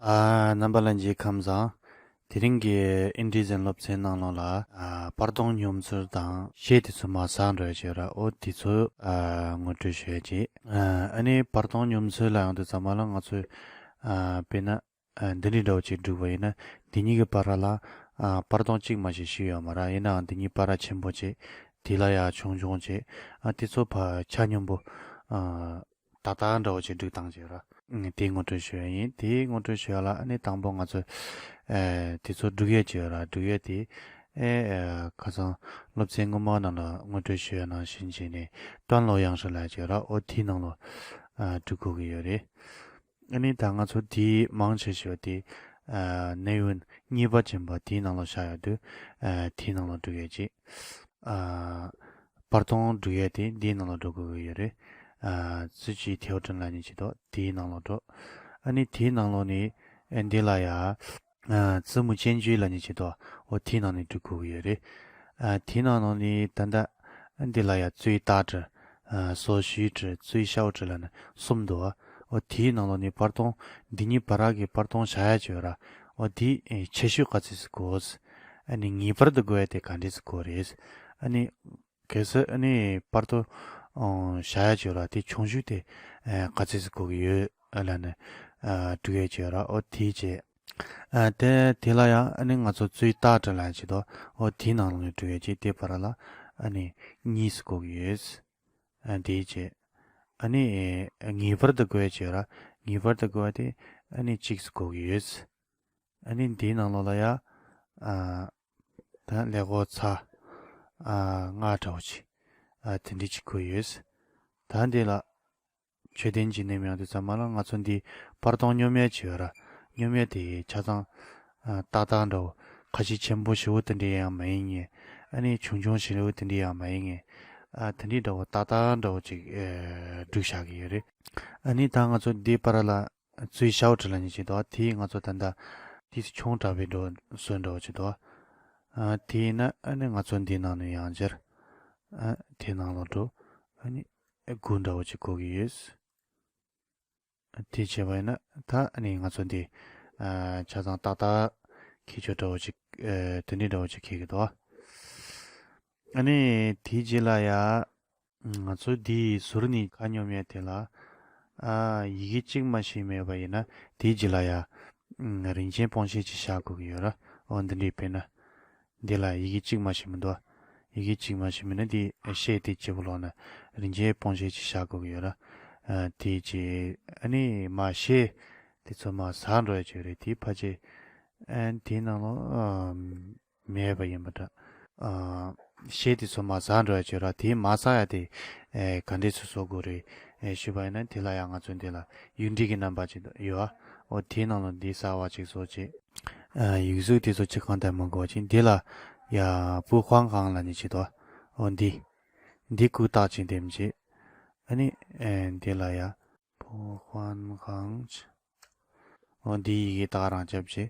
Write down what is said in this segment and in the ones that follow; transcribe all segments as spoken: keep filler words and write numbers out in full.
ཨ། རྣམ་པ་ལྷན་རྒྱས་ཁམས་བཟང་། དེ་རིང་གི་ཨིན་ཌི་ཛན་སློབ་ཚན་ནང་ལོགས་ལ། ཨ། པར་སྟོང་སྙོམས་ཚུལ་དང་གཞས་དེ་ཚོ་མར་ཟག་འགྲོ་ཡ་ཅིག་ཡོད་ར། འོ་དེ་ཚོ། ཨ། ངོ་སྤྲོད་ཞུ་ཡ་ཅིག་ཨ། ཨ་ནི་པར་སྟོང་སྙོམས་ཚུལ་ལ་ཡོང་དུས་ཙམ་པ་ལ་ང་ཚོས། ཨ། དཔེར་ན། ཨ། འདི་འདྲའི་འདྲ་བོ་ཅིག་བསྒྲིགས་པ་ཡིན་ན། འདི་གཉིས་ཀྱི་བར་ལ། ཨ། པར་སྟོང་གཅིག་མ་ཞིག་ཞིག་ཡོད་མ་ར། ཡིན་ནའང་འདི་གཉིས་བར་ཆེན་པོ་ཅིག་དེ་ལ་ཡང་ཆུང་ཆུང་ཅིག་ཨ། དེ་ཚོ་ཕར་ཆ་སྙོམས་པོ། ཨ། ཏག་ཏག་འདྲ་བོ་ཅིག་བསྒྲིགས་བཏང་ཅིག་ར། ཨ། དེའི་ངོ་སྤྲོད་ཞུ་ཡ་ཡིན། དེའི་ངོ་སྤྲོད་ཞུ་ཡ་ལ་ཨ་ནི་དང་པོ་ང་ཚོས། ཨ། དེ་ཚོ་བསྒྲིགས་ཡ་ཅིག་ཡོད་ར། བསྒྲིགས་ཡ་དེ། ཨེ། ཨ། ཁ་སང་སློབ་ཚན་སྔོན་མ་ནང་ལ་ངོ་སྤྲོད་ཞུ་ཡ་ནང་བཞིན་བྱས་ནས་段落样式ལབ་ཡ་ཅིག་ཡོད་ར། འོ་དེའི་ནང་ལོགས། ཨ། བསྒྲིགས་དགོས་ཀྱི་ཡོད་རེད། ཨ་ནི་ད་ང་ཚོ་དེའི་མང་ཆེ་ཤོས་དེ། ཨ། གནས་ཡུལ་གཉིས་པ་ཅན་པ་དེའི་ནང་ལོགས་བཞག་ཡོད་དུས། ཨ། དེའི་ནང་ལོགས་བསྒྲིགས་ཡོད་ཅིག་ཨ། པར་སྟོང་བསྒྲིགས་ཡོད་དེ་འདིའི་ནང་ལོགས་འགྲོ་དགོས་ཀྱི་ཡོད་རེད། ཨ། 自己调整ལབ་ནི་ཅིག་འདུག་དེའི་ནང་ལོགས་འགྲོ། ཨ་ནི་དེའི་ནང་ལོགས་ནས། ཨ། འདི་ལ་ཡ། ཨ། 字幕间距ལབ་ནི་ཅིག་འདུག་འོ་དེའི་ནང་ནས་འགྲོ་དགོས་ཀྱི་ཡོད་རེད། ཨ། དེའི་ནང་ལོགས་ནས་ད་ལྟ་འདི་ལ་ཡ་最大值། ཨ། 所需值། 最小值ལབ་ནི་གསུམ་འདུག་འོ་དེའི་ནང་ལོགས་ནས་པར་སྟོང་འདི་གཉིས་བར་གྱི་པར་སྟོང་བཞག་ཡ་ཅིག་ཡོད་ར། འོ་དེ། ཨེ། ཆེ་ཤོས་ག་ཚོད་ཅིག་དགོས། ཨ་ནི་ངེས་པར་དུ་དགོས་ཡ་དེ་ག་འདྲས་ཅིག་དགོས་རེད། ཨ་ནི་གལ་སྲིད་ཨ་ནི་པར་སྟོང་། ཨོ། བཞག་ཡ་ཅིག་ཡོད་ར། དེ་ཆུང་ཤོས་དེ། ཨེ། ག་ཚོད་ཅིག་དགོས་ཀྱི་ཡོད་ལབ་ནི། ཨ། བསྒྲིགས་ཡ་ཅིག་ཡོད་ར། འོ་དེ་བྱས། ཨ། དེ་དེ་ལ་ཡང་ཨ་ནི་ང་ཚོ་最大值ལབ་ཅིག་འདུག་འོ་དེའི་ནང་ལོགས་ནས་བསྒྲིགས་ཡ་ཅིག་དེ་བར་ལ་ཨ་ནི་གཉིས་ཅིག་དགོས་ཀྱི་ཡོད། ཨ། དེ་བྱས། ཨ་ནི། ཨེ། ངེས་པར་དུ་དགོས་ཡ་ཅིག་ཡོད་ར། ངེས་པར་དུ་དགོས་ཡ་དེ་ཨ་ནི་གཅིག་ཅིག་དགོས་ཀྱི་ཡོད། ཨ་ནི་འདིའི་ནང་ལོགས་ལ་ཡ། ཨ། ད་ཀླད་ཀོར་ཚེག་ཨ། ལྔ་འདྲ་བོ་ཅིག་ཨ། དེ་འདྲ་ཅིག་དགོས་ཡོད། ད་འདི་ལ་མཆོད་རྟེན་གྱི་གནས་མིང་ཡོང་དུས་ཙམ་པ་ལ་ང་ཚོ་འདི་པར་སྟོང་སྙོམས་ཡ་ཅིག་ཡོད་ར། སྙོམས་ཡ་དེ་ཆ་ཚང་། ཨ། ཏག་ཏག་འདྲ་བོ། ཁ་ཤས་ཆེན་པོ་ཞེ་པོ་དེ་འདྲ་ཡང་མ་ཡིན་ངེས། ཨ་ནི་ཆུང་ཆུང་ཞེ་པོ་དེ་འདྲ་ཡང་མ་ཡིན་ངེས། ཨ། དེ་འདྲ་འདྲ་བོ་ཏག་ཏག་འདྲ་བོ་ཅིག་ཨ། བསྒྲིགས་བཞག་གི་ཡོད་རེད། ཨ་ནི་ད་ང་ཚོ་འདི་བར་ལ། 最小值ལབ་ནི་ཅིག་འདུག་དེ་ང་ཚོ་ད་ལྟ་དེ་ཆུང་དྲགས་པའི་འགྲོ་སྲོལ་འདྲ་བོ་ཅིག་འདུག་ཨ། དེ་ཡིན་ན་ཨ་ནི་ང་ཚོ་འདི་ནང་ནས་ཡང་བསྐྱར། ཨ། དེ་ནང་ལ་འགྲོ། ཨ་ནི་དགུ་འདྲ་བོ་ཅིག་དགོས་ཀྱི་ཡོད། ཨ། དེ་བྱས་པ་ཡིན་ན་ད་ཨ་ནི་ང་ཚོ་འདི། ཨ། ཆ་ཚང་ཏག་ཏག་འཁྱེར་ཆོག་འདྲ་བོ་ཅིག་ཨ། དེ་འདྲའི་འདྲ་བོ་ཅིག་འཁྱེར་གྱི་འདུག་ཨ་ནི་དེའི་རྗེས་ལ་ཡ། ང་ཚོ་འདིའི་ཟུར་ནས་ཁ་སྙོམས་ཡ་དེ་ལ། ཨ། ཡི་གེ་གཅིག་མ་ཞིག་མེད་པ་ཡིན་ན་དེའི་རྗེས་ལ་ཡ། 人间标识ཅིག་བཞག་དགོས་ཀྱི་ཡོད་ར། འོ་འདི་འདྲའི་དཔེར་ན། འདི་ལ་ཡི་གེ་གཅིག་མ་ཞིག་མི་འདུག་ཡི་གེ་གཅིག་མ་ཞིག་མིན་ན་འདི་གཞས་དེ་བྱེད་པོ་ལོག་ན་人间标识ཅིག་བཞག་དགོས་ཀྱི་ཡོད་ར། ཨ། དེའི་རྗེས་ཨ་ནི་མར་གཞས་དེ་ཚོ་མར་ཟག་འགྲོ་ཡ་ཅིག་རེད། དེའི་ཕལ་ཆེར། ཨ། དེའི་ནང་ལོགས། ཨ། མེད་པ་ཡིན་པ་འདྲ། ཨ། གཞས་དེ་ཚོ་མར་ཟག་འགྲོ་ཡ་ཅིག་ར། དེ་མར་ཟག་ཡ་དེ། ཨེ། ག་འདྲས་སེ་བཟོ་དགོས་རེད། ཨེ། ཞུས་པ་ཡིན་ན་དེ་ལ་ཡང་ང་ཚོ་འདི་ལ་ཡིག་འབྲུ་གི་རྣམ་པ་ཅིག་ཡོད་ཨ། འོ་དེའི་ནང་ལ་འདི་གསར་པ་ཅིག་བཟོ་བྱེད། ཨ། ཡིག་གཟུགས་དེ་ཚོ་ཅིག་གང་ལྟར་མ་དགོས་པ་ཅིག་འདི་ལ་ཡ། 不换行ལབ་ནི་ཅིག་འདུག་འོ་འདི། འདི་ཀུན་བཏགས་ཅིག་འདེམས་བྱེད། ཨ་ནི། ཨེ། འདི་ལ་ཡ། 不换行ཅིག་འོ་འདི་ཡི་གེ་དག་རང་རྒྱབ་བྱས།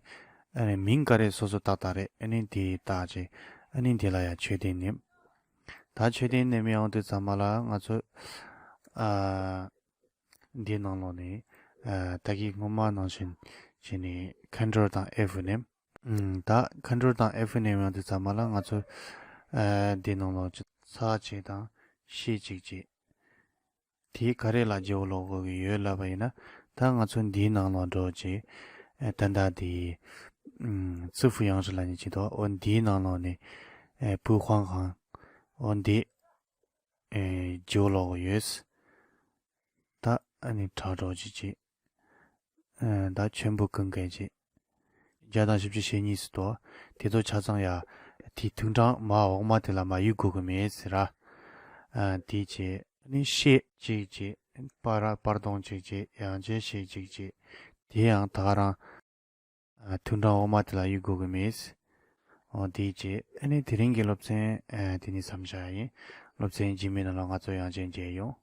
ཨ་ནི་མིང་ག་རེ་སོ་སོ་ཏག་ཏག་རེད། ཨ་ནི་འདི་བཏགས་བྱས། ཨ་ནི་འདི་ལ་ཡ་མཆོད་རྟེན་ནེམ། ད་མཆོད་རྟེན་ནེམ་ཡོང་དུས་ཙམ་པ་ལ་ང་ཚོ། ཨ། འདི་ནང་ལོགས་ནས། ཨ། ད་གིན་སྔོན་མ་ནང་བཞིན་བྱས་ནས་Ctrl དང་F ནེམ། ཨུམ། ད་Ctrl དང་F ནེམ་ཡོང་དུས་ཙམ་པ་ལ་ང་ཚོ། ཨ། འདི་ནང་ལོགས་ཚེག་གཅིག་དང་གཞས་གཅིག་བྱས། དེ་ག་རེ་ལ་བརྗེ་པོ་ལོག་དགོས་ཀྱི་ཡོད་ལབ་པ་ཡིན་ན། ད་ང་ཚོ་འདིའི་ནང་ལོགས་འགྲོ་བྱས། ཨེ། ད་ལྟ་དེ། ཨུམ། 字符样式ལབ་ནི་ཅིག་འདུག་འོ་འདིའི་ནང་ལོགས་ནས། ཨེ། 不换行འོ་འདི། ཨེ། བརྗེ་པོ་ལོག་གི་ཡོད། ད་ཨ་ནི་དྲག་འགྲོ་བྱས་བྱས། ཨེ། ད་全部更改བྱས། བརྒྱ་དང་བཞི་བཅུ་ཞེ་གཉིས་སུ་དོ། དེ་ཚོ་ཆ་ཚང་ཡ། དེ་ཐུང་གྲངས་མ་འོག་མ་དེ་ལ་མ་གཡུག་དགོས་ཀྱི་མེད་ཟེར་ར། ཨ། དེ་བྱས་ནི་གཞས་གཅིག་བྱས། པར་པར་སྟོང་གཅིག་བྱས། ཡང་བྱས་གཞས་གཅིག་བྱས། དེ་ཡང་ད་ག་རང་། ཨ། ཐུང་གྲངས་འོག་མ་དེ་ལ་གཡུག་དགོས་ཀྱི་མེད། འོ་དེ་བྱས་ཨ་ནི་དེ་རིང་གི་སློབ་ཚན། ཨ། དེ་ནས་མཚམས་བཞག་ཡིན། སློབ་ཚན་རྗེས་མའི་ནང་ལ་ང་ཚོ་ཡང་བསྐྱར་མཇལ་ཡོང་།